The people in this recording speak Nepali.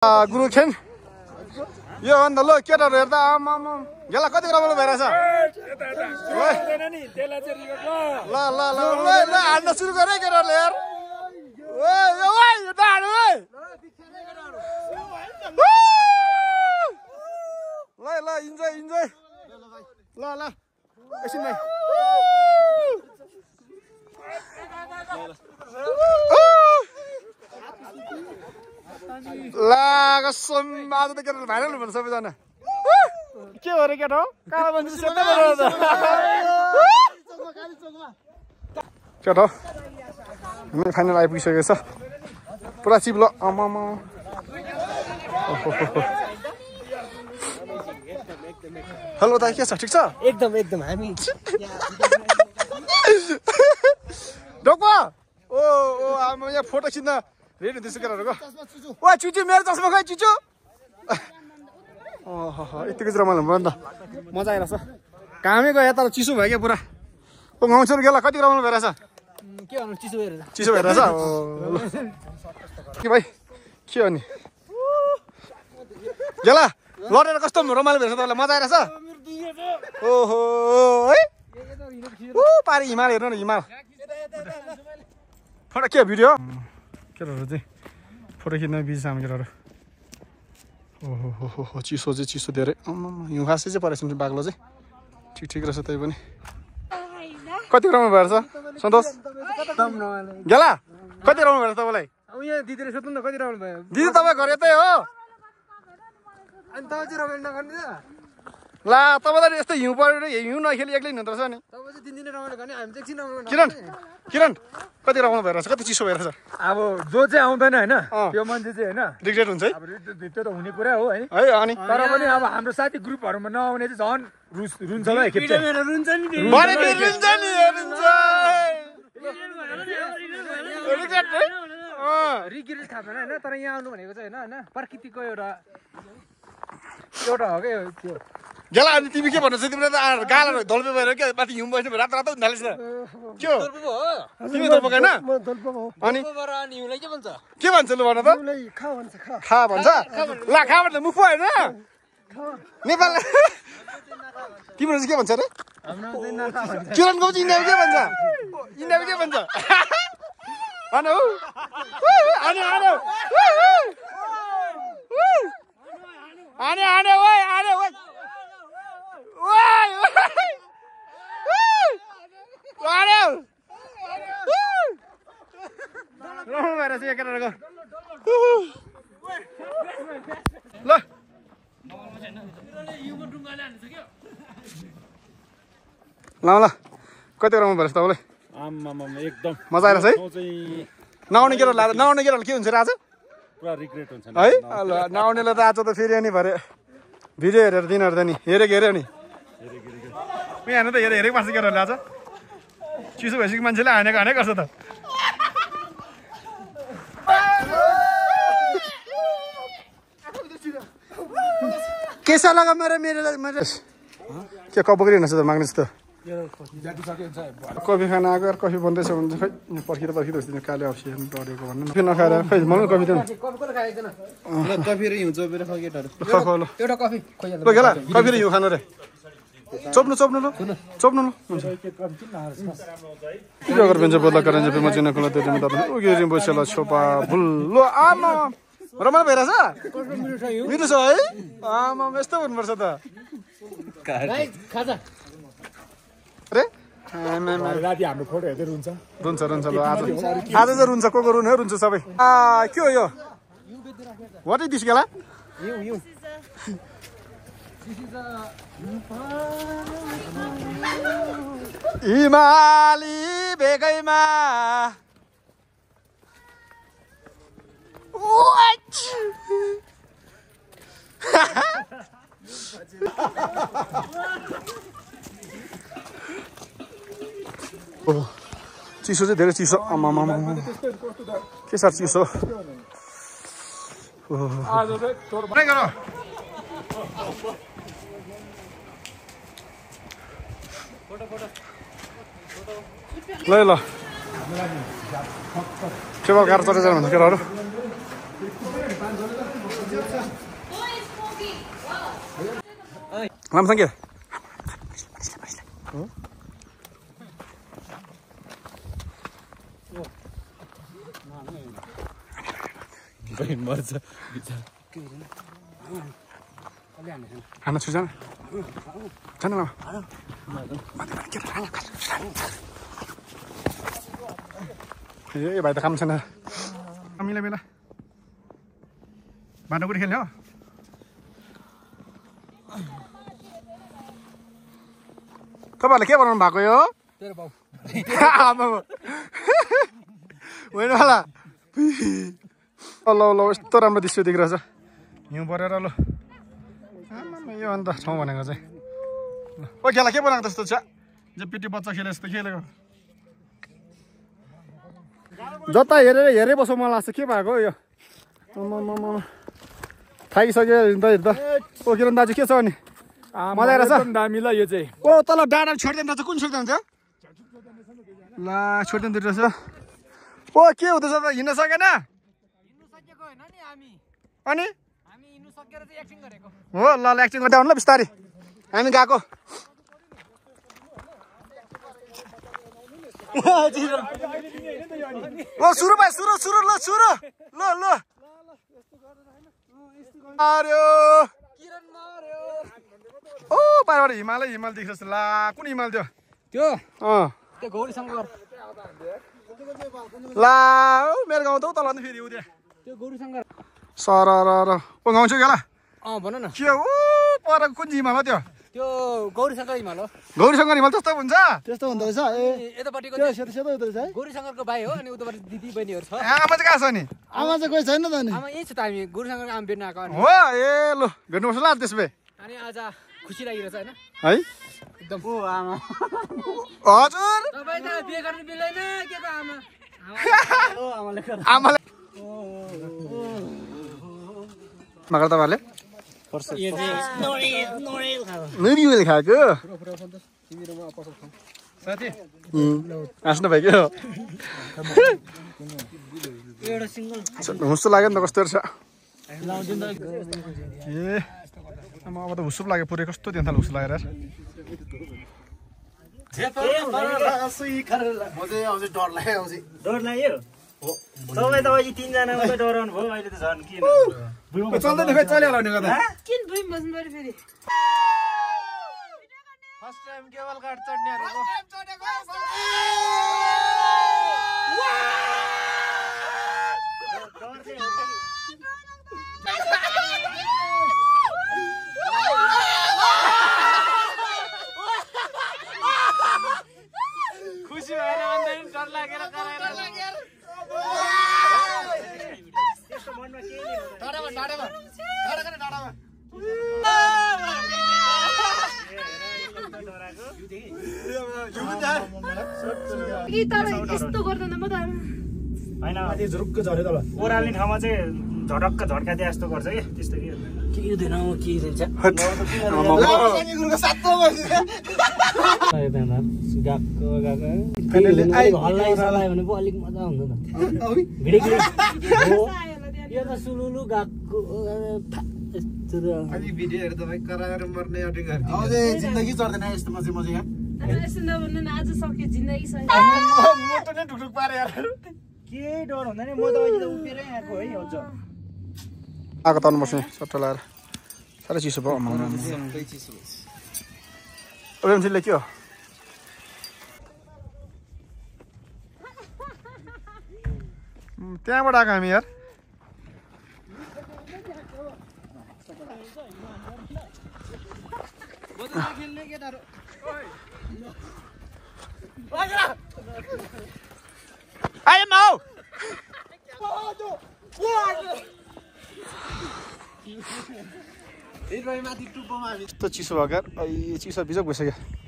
गुरु खेन यो अन्त ल केटाहरु हेर्दा आमामा गेला कति रमाइलो भइराछ ल ल ल ल हान्न सुरु गरे केटाहरुले यार ओए ओए यो त हान्नु ओए ल ल इन्जोय इन्जोय ल ल एकछिन भाइ ला कसम आज त केटा भाइरल भन्छ सबैजना के हो रे केटा हो काला मान्छे सेतै गरेर त केटा हामी फाइनल आइपुगिसकेको छ पुरा चिप्लो आमामा हेलो दाइ के छ ठिक छ एकदम एकदम हामी डोको ओ ओ आमा यहाँ फोटो खिच्न रेडी हुँदैछ केटाहरुको ओ चुचु मेरो चस्मा खै चुचु ओहो यतिकै रमाइलो भयो नि त मजा आइरहेछ कामै गयो यता चिसो भयो क्या पुरा ओ गाउँछौँ गेला कति रमाइलो भइरहेछ के भन्नु चिसो भइरहेछ चिसो भइरहेछ के भाइ के हो नि गेला लडेर कस्तो रमाइलो भइरहेछ तपाईँलाई मजा आइरहेछ ओहो है ऊ पारि हिमाल हेर्नु न हिमाल फोटो के भिडियो केटाहरु चाहिँ फोटो खिच्न बिजी छ हाम्रो केटाहरु ओहो चिसो चाहिँ चिसो धेरै हिउँ खासै चाहिँ परेछ नि बाग्लो चाहिँ ठिक ठिक रहेछ त्यही पनि कति रमाइलो भएर छ सन्तोष गेला कति रमाइलो भएर तपाईँलाई अब यहाँ दिदीले सोध्नु न कति राम्रो भयो दिदी तपाईँ घर यतै हो अनि तपाईँ चाहिँ रमाइलो नगर्नु त ला तपाईँलाई यस्तो हिउँ परेर हिउँ नखेली एक्लै हिँड्नु रहेछ नि तपाईँ चाहिँ दिनदिनै रमाइलो गर्ने हामी चाहिँ एकछिन रमाइलो किरण किरण कति रमाइलो भइरहेछ कति चिसो भइरहेछ अब जो चाहिँ आउँदैन होइन त्यो मान्छे चाहिँ होइन रिग्रेट हुन्छ है अब त्यो त हुने कुरा हो है है अनि तर पनि अब हाम्रो साथी ग्रुपहरूमा नआउने चाहिँ झन् रुन्छ ल एकखेप रुन्छ नि रिग्रेट थाहा छैन होइन तर यहाँ आउनु भनेको चाहिँ होइन प्रकृतिको एउटा हो क्या त्यो गेला अनि तिमी के भन्नु तिमीले त गाला धल्पे भएर के माथि हिउँ बस्नु रात रात उनीहरूले के हो तिमी धल्प गएन अनि के भन्छ लु भन त खा भन्छ ला खा भन्छ मुख पो होइन नेपाल तिम्रो चाहिँ के भन्छ अरे किरणको चाहिँ इन्डियामा के भन्छ इन्डियामा के भन्छ अनि अनि आने आने ओए आने ओए ओए आने रमाइलो भएर चाहिँ केटाहरुको ल ल कति रमाइलो भएछ तपाईँलाई आम्मामा एकदम मजा आइरहेछ है नआउने केटाहरु के हुन्छ र आज पुरा रिग्रेट हुन्छ है ल नआउनेलाई त आज त फेरि अनि भरे भिडियो हेरेर दिनहरु त नि हेरेको हेऱ्यो नि यहाँ त हेरेको पार्छ केटाहरुले आज चिसो भइसक्यो मान्छेले हानेको हाने गर्छ त केसा लगा मेरो के कप बोक्री हुनेछ त माग्ने त कफी खान आएको कफी बन्दैछ भने खै पर्खिँदा पर्खिँदा काले अप्सी डरेको भन्नु कफी नखाएर खै मलाई कफी त कफी र हिउँ चोपेर एउटा कफी गेला कफी र हिउँ खानु रे चोप्नु ल हुन्छ के अगर बेन्च बोल्दा करन जब म जिना खोला त्यो म त उगिरि बसेला छोपा भुल्लो आमा रमाइलो भइरहेछ मिठो छ है आमा यस्तो हुनुपर्छ त खाजा अरे राति हाम्रो फोटो हेर्दै रुन्छ ल आज चाहिँ रुन्छ को रुने रुन्छ सबै के हो यो वाट इज दिस गेला हिमाली बेगैमा चिसो चाहिँ धेरै चिसो आमामा के साह्रो चिसो ल के भयो गाह्रो चढेर जानु भन्छ केटाहरू राम्रोसँग के मर्छ खाना छु जान जान ल ए भाइ त काम छैन मिला मिला भाँडाकुटी खेल्ने हो तपाईँहरूले के बनाउनु भएको यो होइन होला ल ल यस्तो राम्रो दृश्य देखिरहेछ हिउँ परेर ल यो अन्त ठाउँ भनेको चाहिँ ओ खेला के बनाएको त्यस्तो छ जे पिटी बच्चा खेले जस्तो खेलेको जता हेरेरै बसौँ मलाई लाग्छ के भएको यो थाकिसक्यो हिँड्दा ओ किरण दाजु के छ अनि मजा आइरहेछ दामी ल यो चाहिँ ओ तल डाँडा छोडिदिनु रहेछ कुन छोडिदिनु थियो ला छोडिदिनु रहेछ ओ के हुँदैछ त हिँड्न सकेन अनि हो ल ल एक्टिङ गर्दै आउनु ल बिस्तारै हामी गएको ओ सुरु भाइ सुरु सुरु ल सुरु ल ल मार्यो ओ पारबाट हिमालै हिमाल देखिरहेछ ला कुन हिमाल त्यो त्यो त्यो गौरी शङ्कर ला मेरो गाउँ त उता लानु फेरि उद्या त्यो गौरी शङ्कर सर र ओ गाउँछु क्या भन न के हो पर कुन हिमाल हो त्यो त्यो गौरी शङ्कर हिमाल हो गौरी शङ्कर हिमाल त्यस्तो हुन्छ त्यस्तो हुँदो रहेछ ए यतापट्टिको सेतो सेतो हुँदो रहेछ है गौरी शङ्करको भाइ हो अनि उतापट्टि दिदी बहिनीहरू छ आमा चाहिँ कहाँ छ नि आमा चाहिँ कोही छैन त नि आमा यही छ त हामी गौरी शङ्करको आमा भेट्न आएको हो ए ल भेट्नुपर्छ ल त्यसो भए अनि आज खुसी लागिरहेछ होइन है एकदम ओ आमा हजुर तपाईँ त बिहे गर्नु मिल्दैन के को आमा आमाले मगर तपाईँहरूले नरिवल खाएको साथी हाँस्नु भयो क्या हुस्सो लाग्यो नि त कस्तो रहेछ ए अब त हुस्सुप लाग्यो पुरै कस्तो दिन थाल्यो हुस्सु लागेर डर लाग्यो तपाईँ त अहिले तिनजना मात्रै डराउनु भयो अहिले त झन् किन चल्दैन खै चलिहाल्यो भने गर्दा किन भुइँ बस्नु पऱ्यो फेरि फर्स्ट टाइम केबल कार्ड चढ्नेहरुको खुसी भएर भन्दैन डर लागेर कराएर त्यसको मनमा केही नि कि तर यस्तो गर्दैन म त हैन झुरुक्क झर्यो तल ओराल्ने ठाउँमा चाहिँ झडक्क झड्का दिए जस्तो गर्छ कि त्यस्तो के हुँदैन के दिन्छ हल्लाइ भने पो अलिक मजा हुन्छ त यो त सुलुलु गएको जिन्दगी चढ्दैन यस्तो मजे मजे यहाँ यस्तो नभन्नु न आज सक्यो जिन्दगी सही मोटो नै ढुकढुक पारे यार के डर हुँदैन म त अहिले त उभिएरै आएको है हुन्छ आएको तर्नु बस्ने सट्टा लगाएर साह्रै चिसो भयो ओएमसीले के हो त्यहाँबाट आएको हामी यार आयो माउ यस्तो चिसो भएको यार चिसो बिजोक भइसक्यो